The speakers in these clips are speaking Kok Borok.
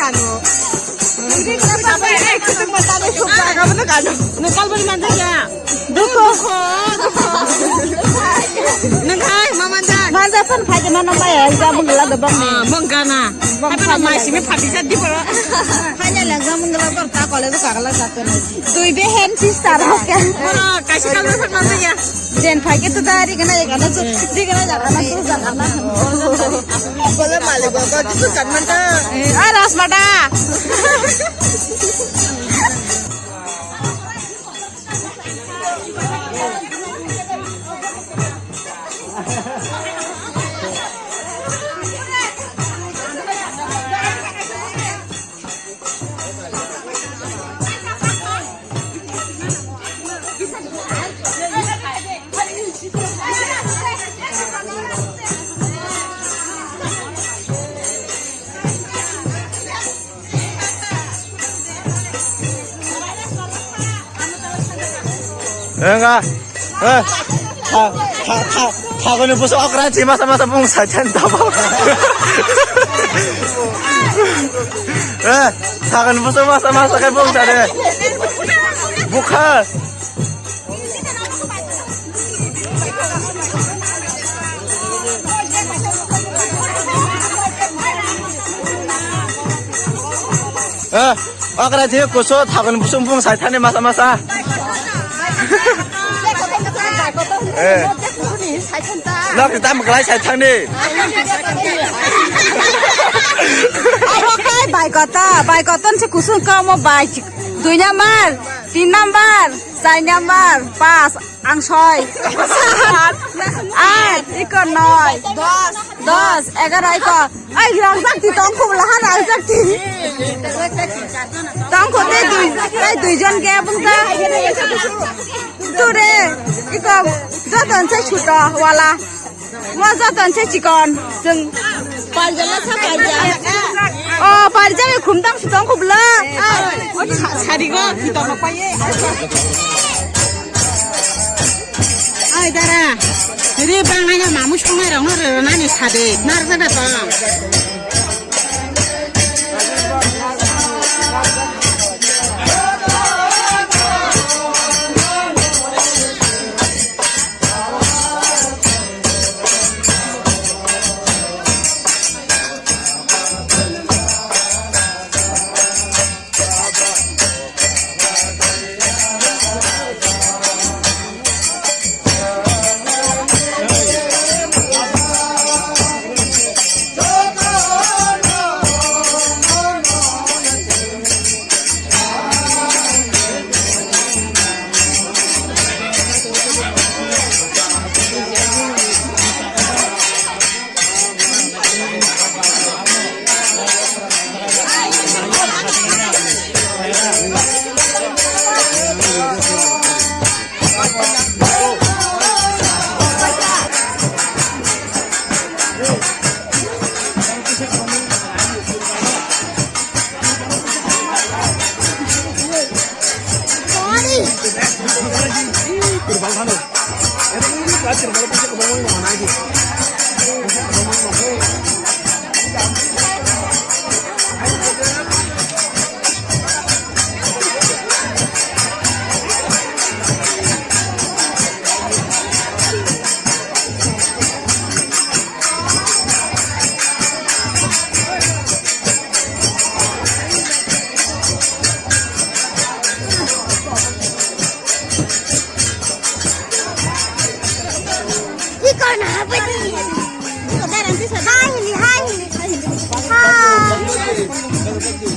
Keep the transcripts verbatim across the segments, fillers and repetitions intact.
kanu. Nang kalbari manjak ya? Dukho. Nang hai ma manjak? Manjak phan phai de mano maya exam gula de bang ni. Ah, bang gana. Bang apa phai nama de. Simi pati sa di poro. Phai de exam gula bang ta college ka gala sa to na. Dui behen sister hoke. Ora, kaisa kalbari phan manjak ya? Jen phai ke to dari gana ya gana so. Di gana ya gana so gana. Bola malik baba tu kan manta. Ah, Rasmata. Enga. Eh. Tha, tha, tha, tha, thagoni buso okra chi masa masa bung sachen tabo. Eh, thagoni buso masa masa kai bung sade. Bukha. Eh, okra je kuso thagoni busung bung sai thani masa masa. Eh. Nok tam kelai sai thani. Abo kai bai kota, bai kota se kusung kamo bai. Dui number, tin number, char number, pas. Ang soi. Sat. At, iko noi. Dos. Dos, egaro iko. Ai, langjak ti tong khub lahan langjak ti. Tong khub tei dui, tei dui jon ke bung ta. Ture, iko joton se chuto wala. Mo joton se chikon. Jeng. Paljak na sa paljak. O, paljak khum tang sutong khub la. O, sa-, sari go, kita apa ye? Ai, dara. Ri bang ai na mamu song ai rong na re na ni sade. Nar jada tong.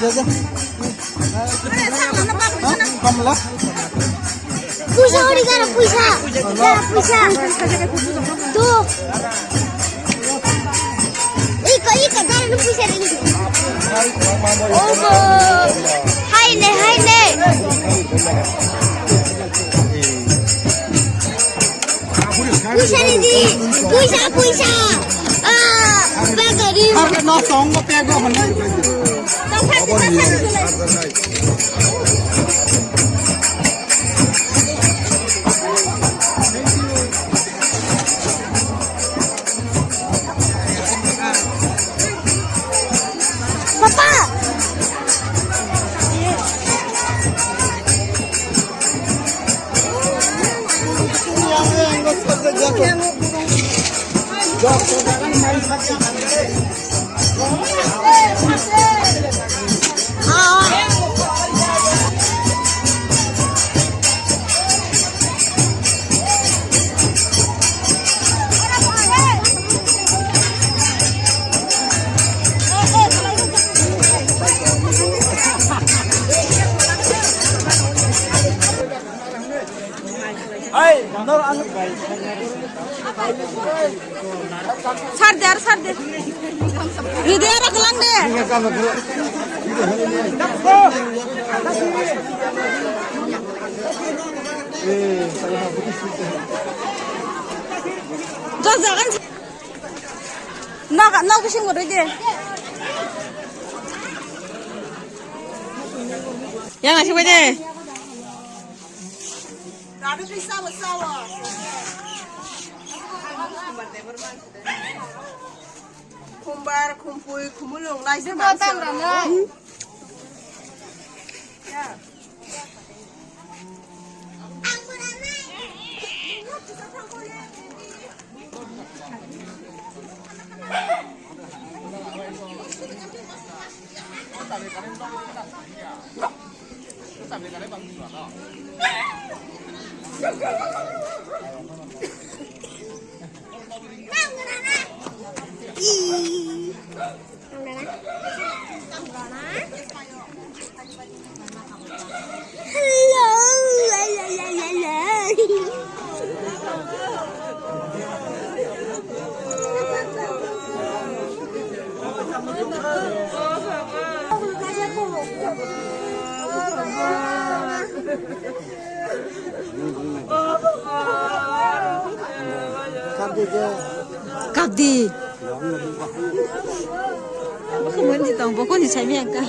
Puisa hori gara puisa. Gara puisa. Tu. Iko, iko, gara puisa ri. Obo. Hai ne, hai ne. Puisa ri di. Puisa, puisa. Ah, bagari. Target no song mo pego honai. Papa! Sar de, aro sar de. Video aro kelang de. Jok jagan. Nok, nok bising mo de. Yang asik aja. Khumbar, khumpui, khumulung, laisi mansi. Kapdi. Bokon si tong, bokon si saimi angka.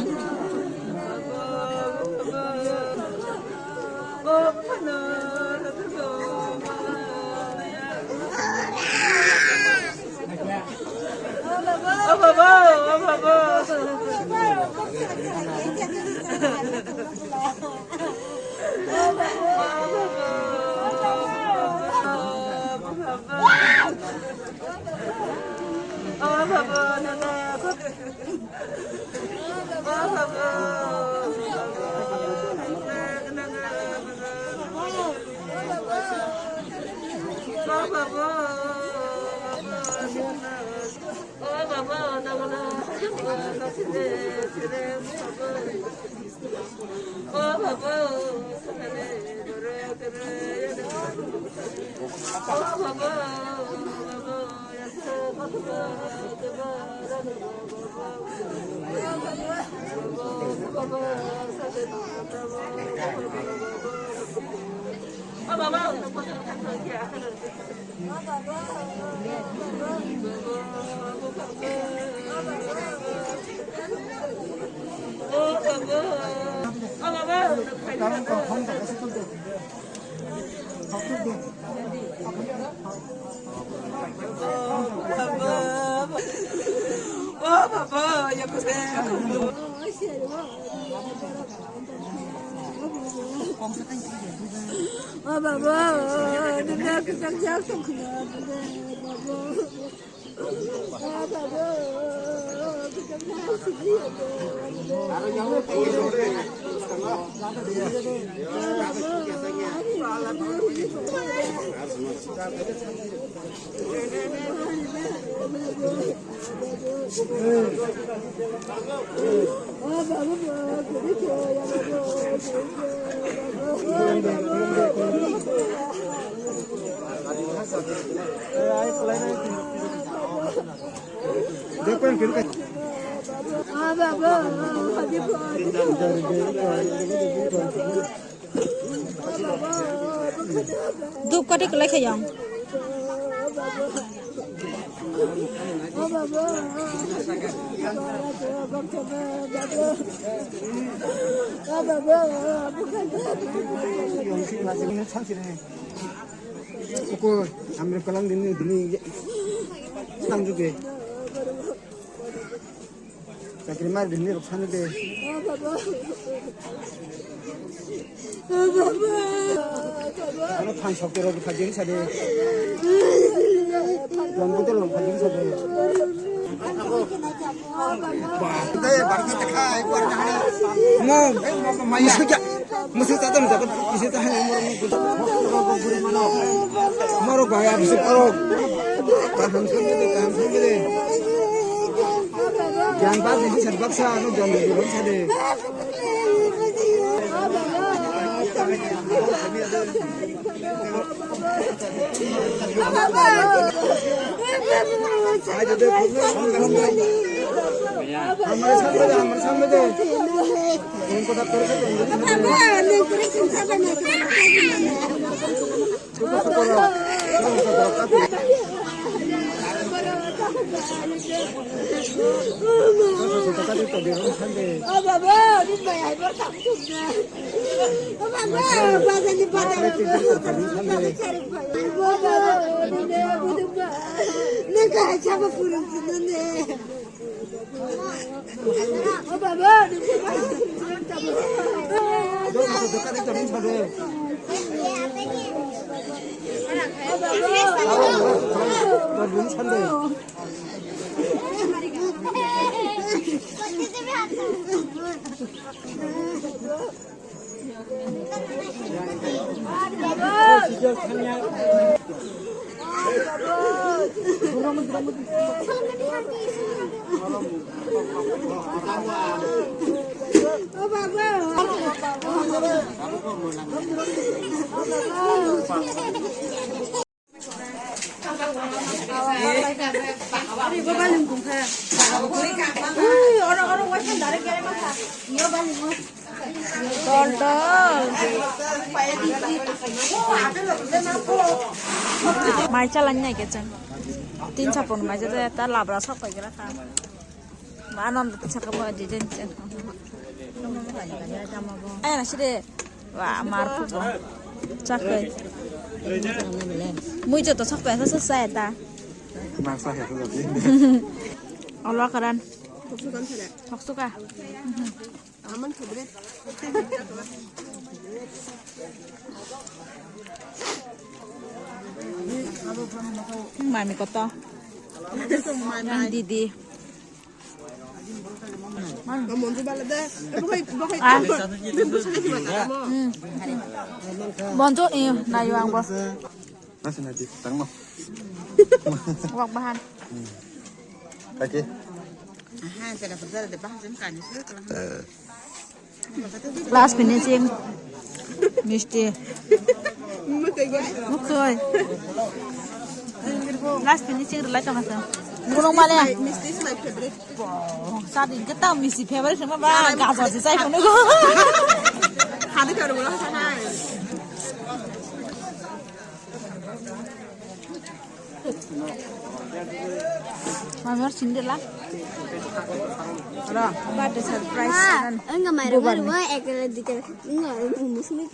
Dup kati kwlai kha yang. Uko amre kalang dini dini tang juge. Chakri mar bini rok sanu de. Ano phan sok tero bukha jeng sade. Long ko to long phan jeng sade. Ba, dai bar ka ta khai, bar ka hai. Mo, mo, mo, mo, mo, mo, Musu ta dam jabat kisi ta hai moro mo kuta. Moro gaya bisu moro. Kaham sangbe de, kaham sangbe de. Gyan ba de sat baksa no gyan de baksa de. Amar sangbe de, amar sangbe de. Dol dol. Mai chalani nai khe chwng. Tin sapon mai jada ta labra sok pai gra kha. Ba non ta sakha ba design chen. Ai na sire. Wa mar phubo. Chakhe. Mui joto sok pai sa sa ta. Mar sa he to. Olo karan. Thoksuka. Aman favorite. Mami koto. Mami. Yang didi. Monju bala de. Eh, bukai, bukai. Ah. Monju, eh, nayo ang bo. Nasi nadi, tangmo. Wak bahan. Oke. Aha, jara jara de bahan jem kani sih. Last finishing. Misti. Mukoi. Last finishing rwlai tongkha. Gulung male. Misti is my favorite. Sadi kita misti favorite sama ba gajar si sai kono. Hadi karu bola sana. Mami or sindela. Ro, birthday surprise. Enggak main. Bubar ni. Enggak muslim.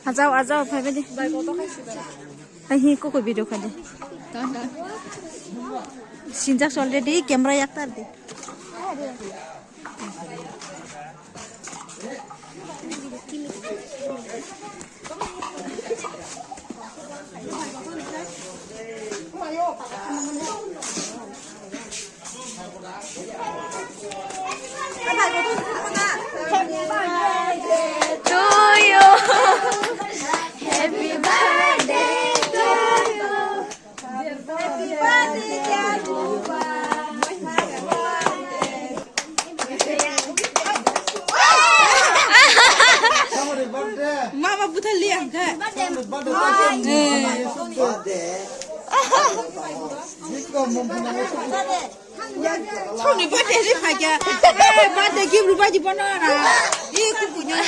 Ajao, ajao, phai bedi. Hai hi koko video khade. Sinjak already camera yaktar di. To you. Happy birthday to you. Happy birthday, dear Buba. Songni birthday ri phaikha. Eh, birthday gift rwbai di bono ra. Ih, kukunya.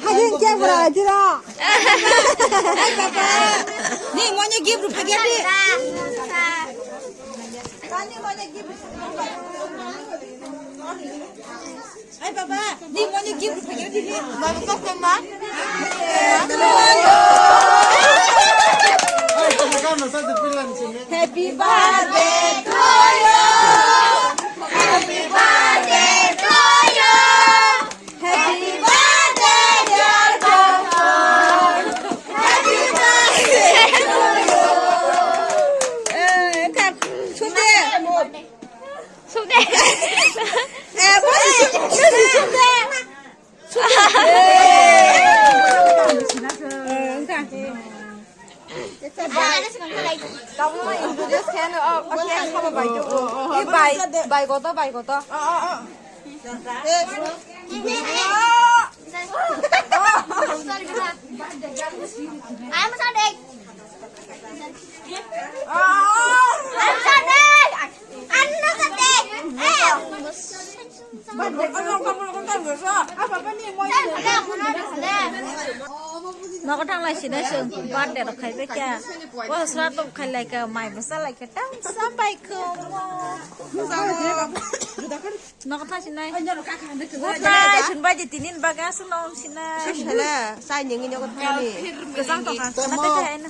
Hajin ke bra jira. Ai baba. Ni monya gift rwbai di. Ni monya gift. Ai baba, ni monya gift rwbai di. Baba kok ma? Happy birthday to you. Happy birthday to you. Happy birthday, dear Doctor. Happy birthday to you. Eh, tap, sunde. Sunde. Eh, bosi, sunde. Sunde. Eh, tap. Tabuk no introduce khe no, o, o khe ang sabo bai tong. Bai, bai goto, bai goto. Nogo thang lai sina sung birthday rok khai bai kya. Bo sra tok khai lai ka mai bwsa lai ka tam sa bai kho. Nogo thang sinai. Nogo thang sinai. Sun bai di tinin baga sun nong sinai. Sele sai ningi nogo thang ni. Kesang to kan sana te hai na.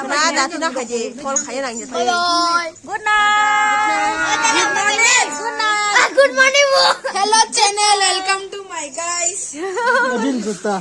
Na da tu na khaje call khaya nang jeta. Good night. Good morning. Good night. Ah, good morning, bo. Hello, channel. Welcome to my guys. Adin juta.